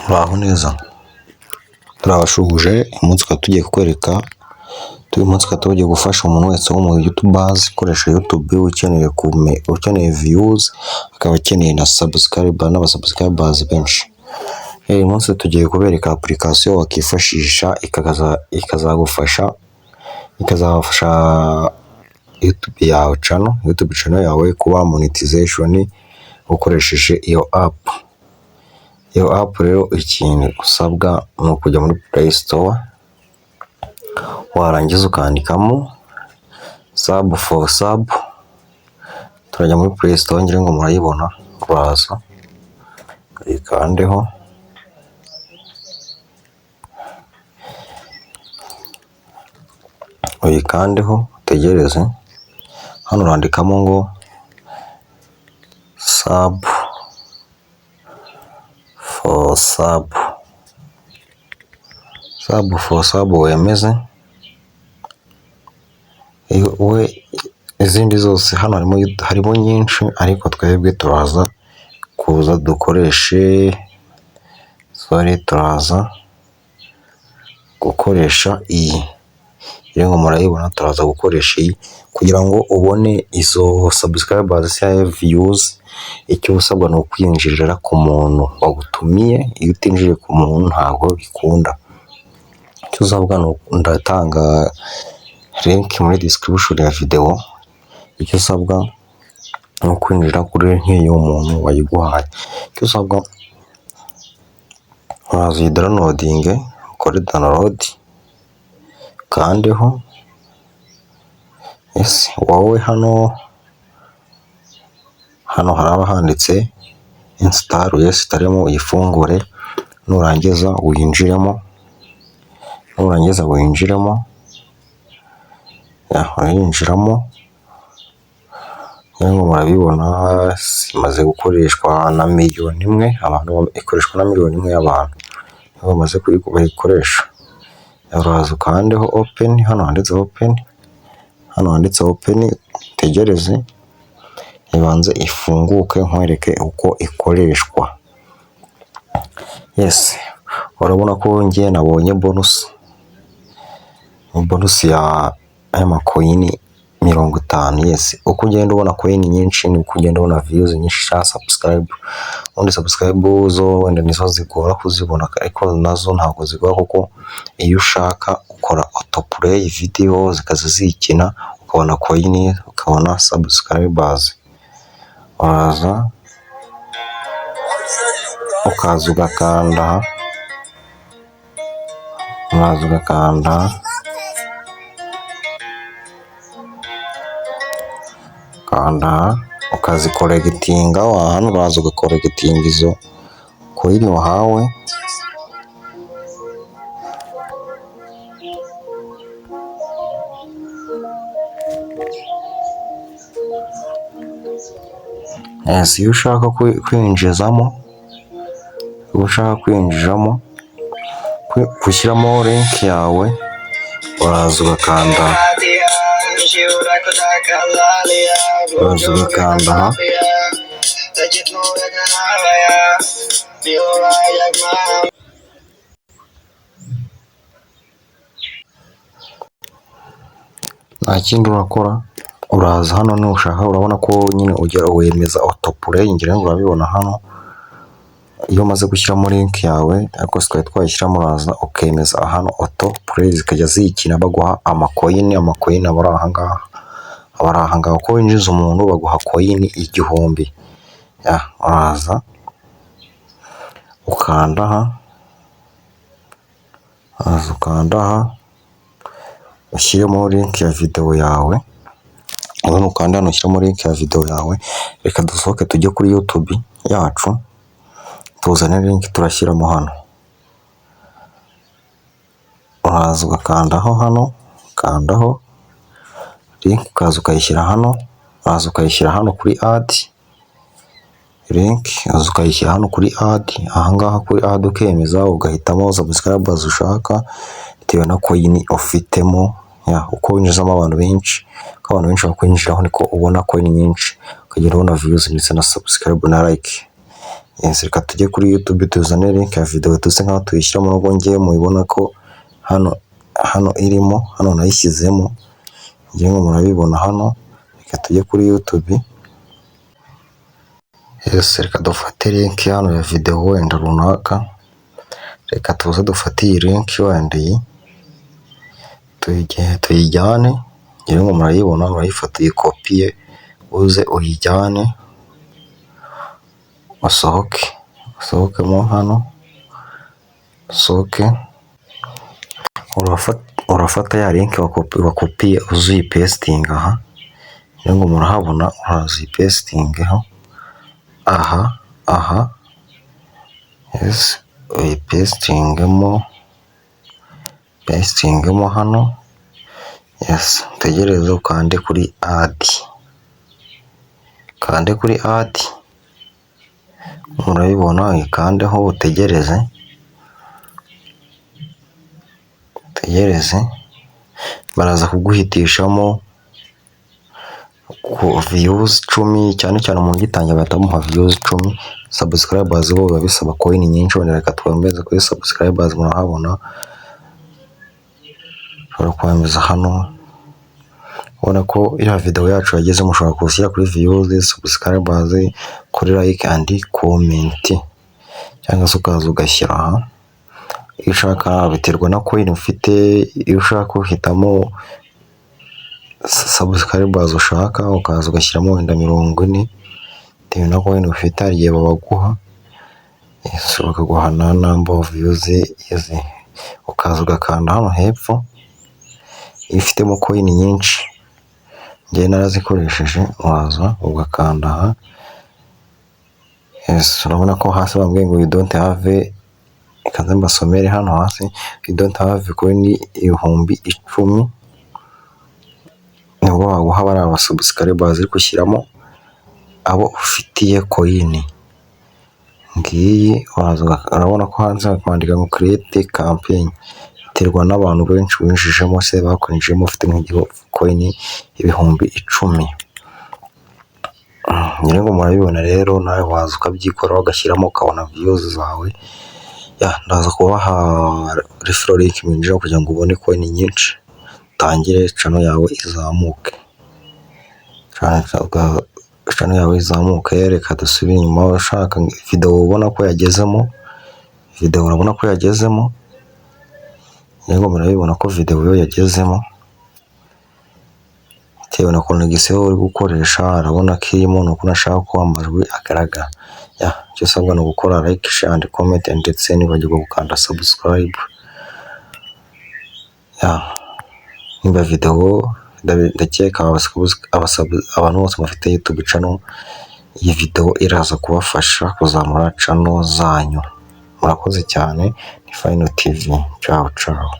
Muraho neza, turabashuhuje. Uyu munsi tukaba tugiye kukwereka, uyu munsi tukaba tugiye gufasha umuntu wese wo mu YouTubers ukoresha YouTube, ukeneye views, akaba akeneye na subscriber n'aba subscribers benshi. Uyu munsi tugiye kubereka application wakifashisha ikazafasha YouTube yawe, channel, YouTube channel yawe kuba monetization ukoresheje iyo app. Iyo app rero, ikintu usabwa ni ukujya muri Play Store, warangiza ukandikamo Sub for Sub. Turajya muri Play Store, ngira ngo murayibona, uraza uyikandeho. Uyikandeho utegereze, hano urandikamo ngo Sub for Sub, Sub for Sub, wemeze. We izindi zose hano harimo nyinshi, ariko twebwe turaza kuza dukoreshe, sorry, turaza gukoresha iyi, ngira ngo murayibona. Turaza gukoresha iyi kugira ngo ubone izo subscribers cyangwa views. Icyo usabwa ni ukwinjirira ku muntu wagutumiye. Iyo utinjiye ku muntu ntabwo bikunda. Icyo usabwa ni, ndatanga link muri description ya video, icyo usabwa ni ukwinjira kuri link y'uwo muntu wayiguhaye. Icyo usabwa, uraza uyidownloadinge, ukore download, ukandeho. Yes, wowe hano haraba handitse install, uyesitaremo, uyifungure. Nurangiza winjiremo, nurangiza winjiremo, urinjiramo. Ngira ngo murabibona, imaze gukoreshwa na 1 miliyoni abantu, ikoreshwa na 1 miliyoni y'abantu nibo bamaze bayikoresha. Uraza ukandeho open, hano handitse open, hano handitse open, utegereze ibanze ifunguke nkwereke uko ikoreshwa. Yes, urabona ko njye nabonye bonus y'amacoin 50. Yes, uko ugenda ubona coin nyinshi ni uko ugenda ubona views nyinshi cyangwa subscribe. Ubundi subscribe zo wenda nizo zigora kuzibona, ariko nazo ntabwo zigora, kuko iyo ushaka ukora autoplay video zikaza zikina, ukabona coin, ukabona subscribers. Uraza ukaza ugakanda aha, uraza ugakanda kanda aha, ukazicollectinga. Hano uraza ugacollectinga izo coin wahawe. Yes, iyo ushaka kwinjizamo, iyo ushaka kwinjiramo, gushyiramo link yawe, uraza ugakanda, uraza ugakanda aha. Nta kindi urakora, uraza hano nushaka, urabona ko nyine ugera wemeza autoplay, ngira ngo urabibona hano. Iyo umaze gushyiramo link yawe, ariko twari twayishyiramo, uraza ukemeza hano autoplay, zikajya zikina, baguha amacoin. Amacoin aba ari ahangaha, aba ari ahangaha. Uko winjiza umuntu baguha coin 1000. Uraza ukanda aha, uraza ukanda aha, ushyiremo link ya video yawe. Urabona, ukanda hano ushyiramo link ya video yawe. Reka dusohoke tujye kuri YouTube yacu, tuzane link turashyiramo hano. Uraza ugakandaho hano, ukandaho link, ukaza ukayishyira hano, uraza ukayishyira hano kuri add link, ukaza ukayishyira hano kuri add, ahangaha kuri add, ukemeza, ugahitamo subscribers ushaka bitewe na coin ufitemo. Uko winjizamo abantu benshi, uko abantu benshi bakwinjiraho, niko ubona coin nyinshi, ukagenda ubona views ndetse na subscribe na like. Yes, reka tujye kuri YouTube tuzane link ya video duse nkaho tuyishyiramo, nubwo ngewe mubibona ko hano irimo, hano nayishyizemo, ngewe ngo murabibona hano. Reka tujye kuri YouTube. Yes, reka dufate link hano ya video wenda runaka. Reka tuze dufate iyi link wenda, iyi tuyijyane. Ngira ngo murayibona, urayifata uyikopiye, uze uyijyane, usohoke, usohokemo hano, usohoke. Urafata ya link wakopiye, uze uyipesitinge aha. Ngira ngo murahabona, uraza uyipesitingeho aha. Yes, uyipesitingemo, pestingemo hano. Yes, utegereze ukande kuri add, ukande kuri add, murabibona, uyikandeho utegereze, utegereze. Baraza kuguhitishamo views 10, cyane cyane umuntu ugitangira bahita bamuha views 10. Subscribers bo biba bisaba coin nyinshi. Wenda reka twemeze kuri subscribers, murahabona, ushobora kwemeza hano. Ubona ko iriya video yacu yagezemo. Ushobora gushyira kuri views, subscribers, kuri like and comment, cyangwa se ukaza ugashyira aha iyo ushaka, biterwa na coin ufite. Iyo ushaka uhitamo subscribers ushaka, ukaza ugashyiramo wenda 40 bitewe na coin ufite. Hari igihe babaguha, bakaguha na number of views izi, ukaza ugakanda hano hepfo. Iyo ufitemo coin nyinshi, njyewe narazikoresheje, uraza ugakanda aha. Yes, urabona ko hasi bambwiye ngo "You don't have". Reka nze mbasomere hano hasi: "You don't have coin 10,000", nibwo baguha bariya ba subscribers, ariko ushyiramo abo ufitiye coin. Ngiyi, uraza urabona ko hanze bari kwandika ngo "Create campaign". Biterwa n'abantu benshi winjijemo se bakwinjiyemo, ufite coin 10,000. Ngira ngo murabibona rero, nawe waza ukabyikora, ugashyiramo, ukabona views zawe. Ndaza kubaha referral link winjira kugira ngo ubone coin nyinshi, utangire channel yawe izamuke, channel yawe izamuke. Reka dusubire inyuma. Ushaka video, ubona ko yagezemo video, urabona ko yagezemo. Ngira ngo murabibona ko video yo yagezemo, bitewe na connexion uri gukoresha. Urabona ko irimo, ni uko nashaka ko amajwi agaragara. Icyo usabwa ni ugukora like, share and comment, ndetse ntiwibagirwe gukanda subscribe. Nimba video, ndakeka abantu bose bafite YouTube channel, iyi video iraza kubafasha kuzamura channel zanyu. Murakoze cyane, ni Fayino TV. Ciao ciao.